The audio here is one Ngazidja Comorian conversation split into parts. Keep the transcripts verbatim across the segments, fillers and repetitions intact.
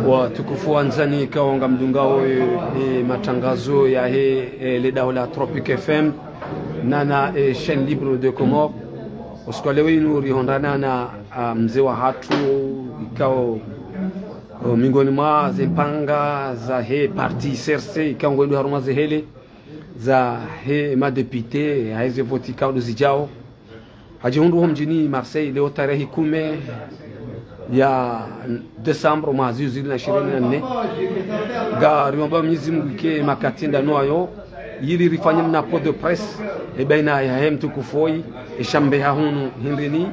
Watukufu wandzani ikao ngamdungao, eh, eh, matangazo yahe, eh, le daho la Tropic F M, nana, eh, chaîne libre de Comores. Usiku wa leo inu rihundrana na, ah, mze wahatru ikao, oh, miongoni mwa ze mpanga zahe parti C R C, ikao ngwendo harumwa ze hele zahe madepite, yahe ze voti ikao ndo zidjao. Hadjihundru ho mdjini Marseille leo tarehi kume ya décembre mwaha zihwi zili na ishirini na nne. Ngariomba Mwenyezi Mungu ike makati ndanu ayo, ili rifanye mna point de presse, e baina yahe mtukufu oyi, e shambe ha hunu hindrini,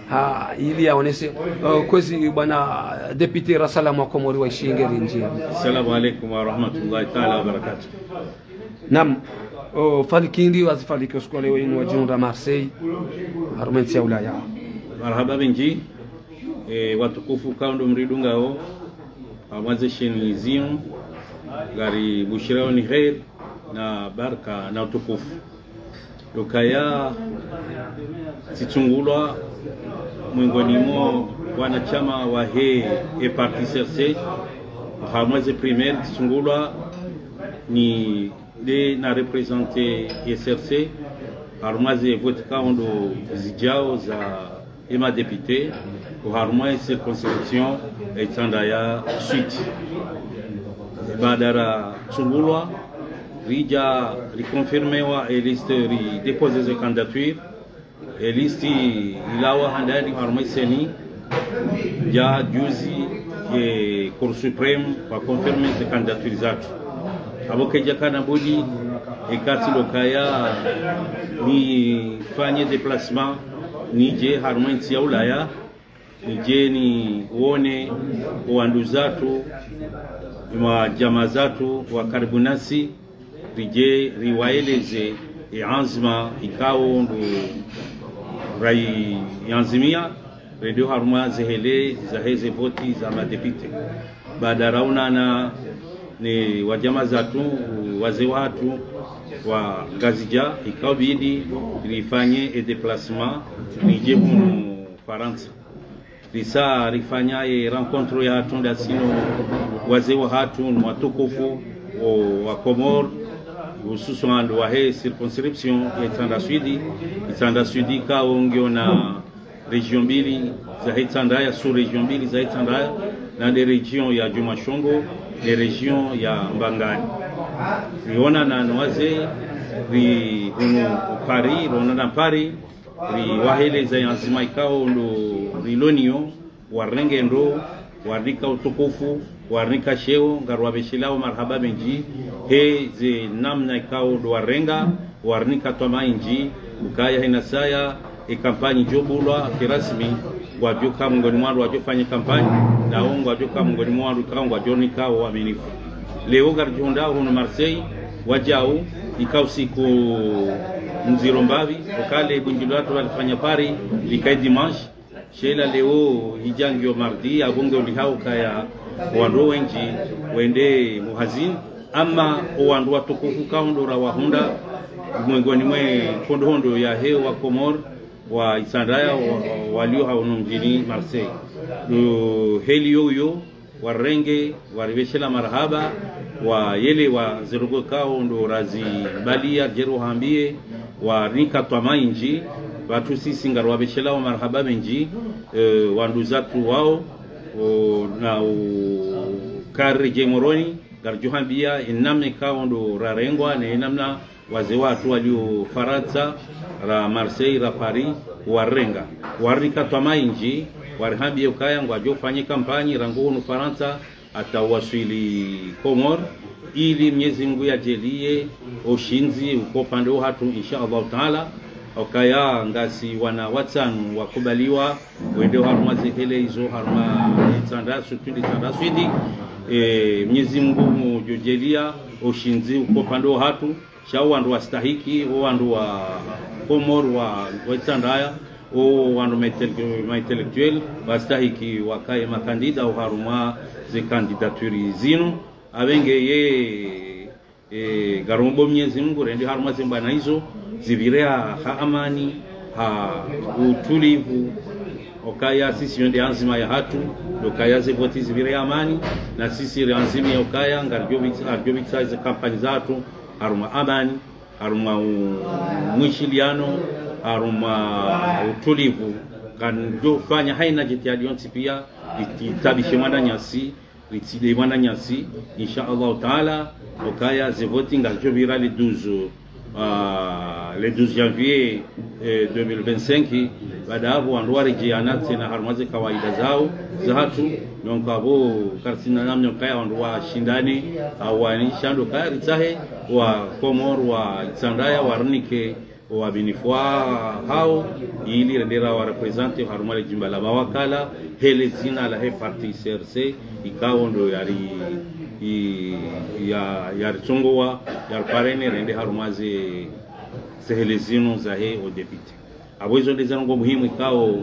ha, ili yaonese, eh, kwezi bwana député rasalamu wa Komori wa ishingeri njia. Assalamu alaikum wa rahmatullahi ta'ala wa barakatuh. Naam, o, Faliki ndi wazi Faliki usiku wa leo inu wadjihundra Marseille, harumwa entsi ya Ulaya. Marahaba mendji, e, watukufu ikao ndo mridungao, harumwa ze sheni zinu, ngaribushirao ni kheri, na baraka, na utukufu. Ukaya tsitsungulwa miongoni mwa wanashama wahe e parti C R C, harumwa ze primaire tsitsungulwa ni nde na représenter e C R C, harumwa ze voti ikao ndo zidjao za e madepite, o harumwa e circonscription ya Itsandraya Sud. Baada ratsungulwa, ridja riconfirmewa e liste, ridéposer ze candidature, e liste ilawa handani harumwa e CENI, dja juzi, e Cour suprême waconfirmer ze candidature zatru. Apvo kaidjakana budi, eka tsi ndo ukaya nifanye déplacement, nidje harumwa entsi ya Ulaya, nidje nione o wanduzatru, madjamaa zatru wa karibu nasi, ridje riwaeleze e anzima ikao ndo rayianzimia, rende harumwa ze hele zahe ze voti za madepite. Baada raonana ne wadjamaa zatru, wazee wahatru wa Ngazidja, ikao bidi rifanye e déplacement, ridje hunu Farantsa. Risa rifanya e rencontre yahatru ndasi no wazee wahatru, no watukufu o wa Komori, hususwani ndo wahe circonscription ya Itsandraya Sud. Itsandraya Sud ikao ngiyo na région mbili zahe Itsandraya, sous-région mbili zahe Itsandraya, na nde région ya Djumwashongo, nde région ya Mbangani. Rionana no wazee, ri hunu Paris, rionana Paris, riwaeleza e anzima ikao ndo rilo nayo, warenge ndro, warinika utukufu, warinika sheo, ngariwapveshelao marahaba mendji, he ze namna ikao ndo warenga, warinika twamaa indji, ukaya hena saya, e kampanyi idjobulwa kirasmi, ngwadjoka miongoni mwa wandru wadjofanya kampanyi, nao ngwadjoka miongoni mwa wandru ikao ngwadjorinika uaminifu. Leo ngaridjihundrao hunu Marseille, wadjau, ikao usiku ndziro mbapvi, ukaya le bundjilio latru walifanya Paris, likaye dimanche, sha ila leo idja ngiyo mardi, apvo nge ulihao ukaya wandru wendji wende muhazini, ama o wandru watukufu ikao ndo rawahundra, miongoni mwe nkondo hondo yahe wa Komori, wa Itsandraya, wa, wa, walio hunu mdjini Marseille. Ndo heli iyo iyo, warenge, waripveshela marahaba, wayelewa ze ndrongoo ikao ndo razibalia, djeli wahambie, warinika twamaa indji, pvatsu sisi ngariwapveshelao marahaba mendji, eh, wanduzatru wao, o, na o kari dje Moroni, ngaridjohambia, e namna ikao ndo rarengwa, ne namna wazee wahatru walio Farantsa, ra Marseille, ra Paris, warirenga. Warinika twamaa indji, warihambia ukaya ngwadjofanya kampanyi, rangu hunu Farantsa, hata waswili Komori, ili Mwenyezi Mungu yadjaanlie ushindzi uko upande wahatru, insha Allahu Taala. Ukaya ngasi wana watsanu wakubaliwa, wende harumwa ze hele izo harumwa Itsandraya, surtout Itsandraya Sud, eh, Mwenyezi Mungu ngudjodjaanlia ushindzi uko upande wahatru, sha o wandru wastahiki, o wandru wa Komori wa, wa Itsandraya, o wandru ma intellec-, ma intellectuel, wastahiki wakaye makandida o harumwa ze candidature zinu. Apvenge ye, e, ngarombo Mwenyezi Mungu rende harumwa ze mbwana izo, zipvire ha, ha amani, ha utulivu, Okaya sisi yo nde anzima yahatru, ndo kaya ze voti zipvire amani, na sisi ri anzima ya okaya, ngaridjo pvi-, ngaridjo pvirisa ze kampanyi zahatru, harumwa amani, harumwa u-, mwishiliano, harumwa utulivu, ngaridjo fanya haina jitihadi yontsi pia, iti-, itabishe mwananyasi, ritside mwananyasi, insha Allahu Taala, okaya ze voti ngaridjo pvira le douze, ah, le douze janvier, eh, deux mille vingt-cinq, baada yapvo wandru waredjeana tsena harumwa ze kawaida zawo, zahatru, donc apvo karitsina namna okaya wandru washindane, awanisha ndo kaya ritsahe, wa Komori, wa Itsandraya, warinike, owaminifu wahawo, ili rende rawareprésenter harumwa le jimba la mawakala, he le dzina lahe parti C R C, ikao ndo yari, i-, ya, yaritsongowa, yariparene rende harumwa ze, ze hele zinu zahe o député. Apvo izo nde ze ndrongoo muhimu ikao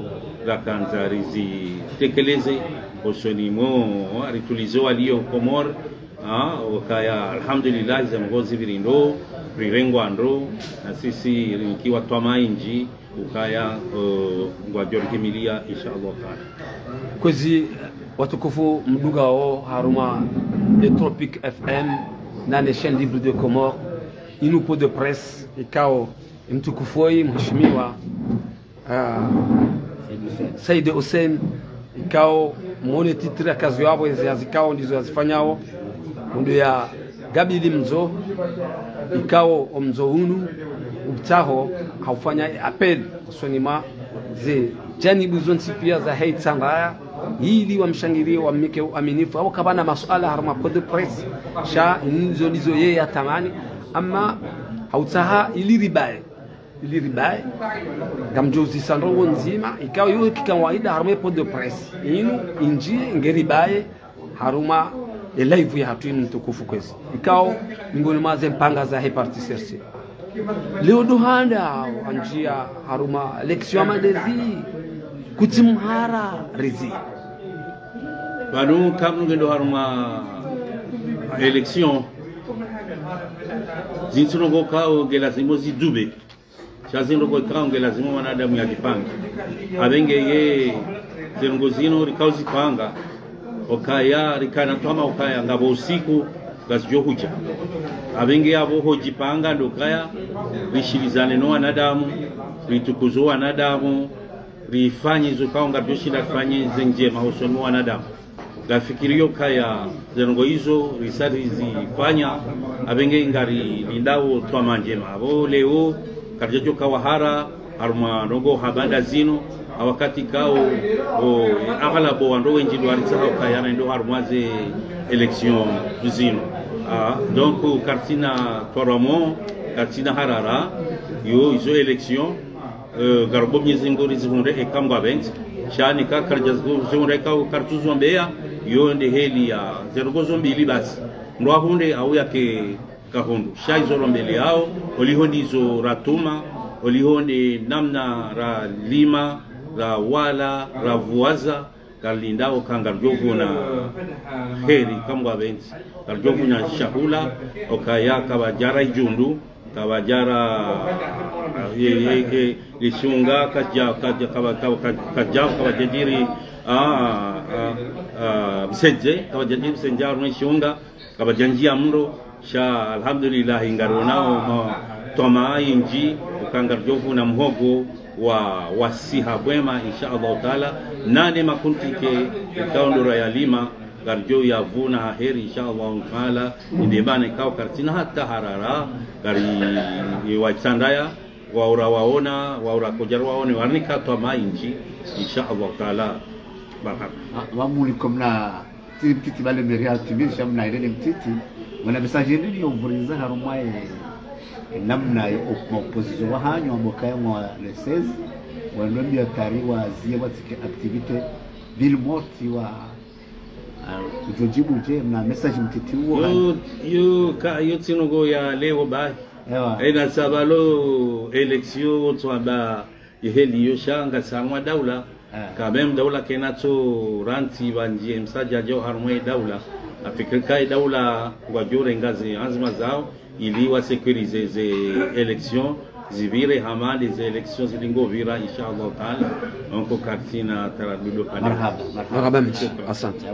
rakandza rizitekeleze, osoni mwo, ritulize owaliyo Komori, ah, okaya, alhamdulillah, ze ndrongoo zipviri ndro, rirengwa ndro, na sisi rinikiwa twamaya indji, ukaya, eh, ngwadjo rihimilia, insha Allahu Taala. Kwezi, watukufu mdungao harumwa le Tropic F M, na ne chaîne libre de Comores, inu point de presse, ikao, mtukufu oyi, mheshimiwa, ah, Said Hussein, ikao mwone titre ya kazi yapvo, ezi hazi ikao ndizo yazifanyao, ndo yagabili mzo, ikao omzo unu, utsaho, haufanya appel, osoni mwa ze janibu zontsi pia zahe Itsandraya, ili wamshangilie, wamnike uaminifu, apvo kapvana masuala harumwa point de presse, sha izo ndizo yeye yatamani, ama hautsaha ili ribaye. Ili ribaye, ngamdjo uzisa ndrongoo ndzima, ikao yo kikawaida harumwa point de presse. Inu, indji, ngeribaye, harumwa e live yahatru inu mtukufu kwezi. Ikao, miongoni mwa ze mpanga zahe parti C R C. Leo ndo handa, wandjia harumwa élection ama ndezi, kutsi mhara rizi. Pvanu kamnu ngendo harumwa élection, zintsu ndrongoo ikao nge lazimu zidube. Sha zindrongoo ikao nge lazimu mwanadamu yajipange. Apvenge ye ze ndrongoo zinu rikao zipanga, okaya rikana twamaya okaya ngapvo usiku ngazidjo hudja. Apvenge yapvo hojipanga ndo okaya rishilizane no wanadamu, ritukuze wanadamu, rifanye izo ikao ngaridjo shinda rifanye ze ndjema hosoni mwa wanadamu. Ngafikirio okaya ze ndrongoo izo risa rizifanya, apvenge ngarilindao twamaya ndjema. Apvo leo, karidjadjo kawa hara, harumwa ndrongoo hama nda zinu, ha wakati ikao, o, aghlabo wandru wendji ndo waritsaha okaya rende harumwa ze élection zinu. Ah, donc, karitsina twaramo, karitsina harara, yo, izo élection, eh, ngarombo Mwenyezi Mungu rizihundre eka Mngu apvendze. Sha nika karidja zihundra eka karitsuzo mbeya, yo nde heli ya ze ndrongoo zo mbili basi. Mndru ahundre au yake kahundru. Sha izo rombeleyao, oliho ndizo ratuma, oliho nde namna ralima, rawala, ravuwaza, ngarilindao okaya ngaridjo vuna heri eka Mngu apvendze. Ngaridjo vuna shahula, okaya kapvadjara idjundu, kapvadja ra, ye, ye, ye, ye shunga, kadja, kadja, kapva-, kapva-, kadja, kapvadjadjiri, ah, ah, ah, msendze, kapvadjadjiri msendze, harumwa shunga, kapvadjandjia mndro, sha, alhamdulillah, ngarionao ma-, twamaya indji, okaya ngaridjo vuna muhogo wa, wa siha pvwema, insha Allahu Taala, nane makuntike, ikao ndo rayalima, ngaridjo yavuna ha heri, insha Allahu Taala, inde mana ikao karitsina hata harara, ngari wa Itsandraya, waura waona, waura kodjari waone, warinika twamaya indji, insha Allahu Taala. Baraka. Ah, wamuliko mna tiri mtiti bale meri altimir, sha mna ilele mtiti, mna message ndini yo mvuriza harumwa ye, namna yo op-, opposition wahanyu amba okaya mwa le seize, wandru mbia tari wazie watsike activité, ville morte wa Ah, udjo djibu dje, mna message mtiti uwo. Yo, yo, ka, yo tsi ndrongoo ya leo bahi. Ewa. Ena sabalo élection, wontsi wamba iheli yo sha ngasi harumwa daula. Eh. Quand même daula kayina tso rantsi pvandzi msadjadja harumwa daula. Afikiri ka daula ngwadjo renga ze anzima zao, ili wa sécuriser ze élection. zipvire hama nde ze élections zili ngo pvira, inshallah taala. Donc, kartsina taradudu pvanu. Marhaba, marhaba. Marhaba mdji, asante.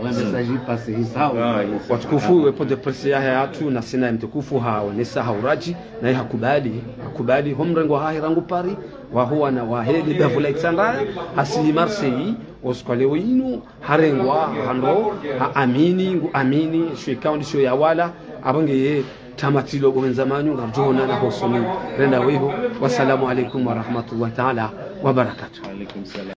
Ah, watukufu, we point de presse yahe hatru, na sina mtukufu haonesa ha uradji, naye hakubali, hakubali, ho mrengo hahe rangu Paris, wahuwa na wahe, ni bavula itsandaya, hasili Marseille, osiku wa leo inu, harengwa, hando, haamini, ngu amini, sho ikao ndisho yawala, apvo ngeye tamatilo, bo wendza manyu, ngamdjo onana hosoni, renda weho, wassalamu alaikum warahmatullahi taala wabarakatuh.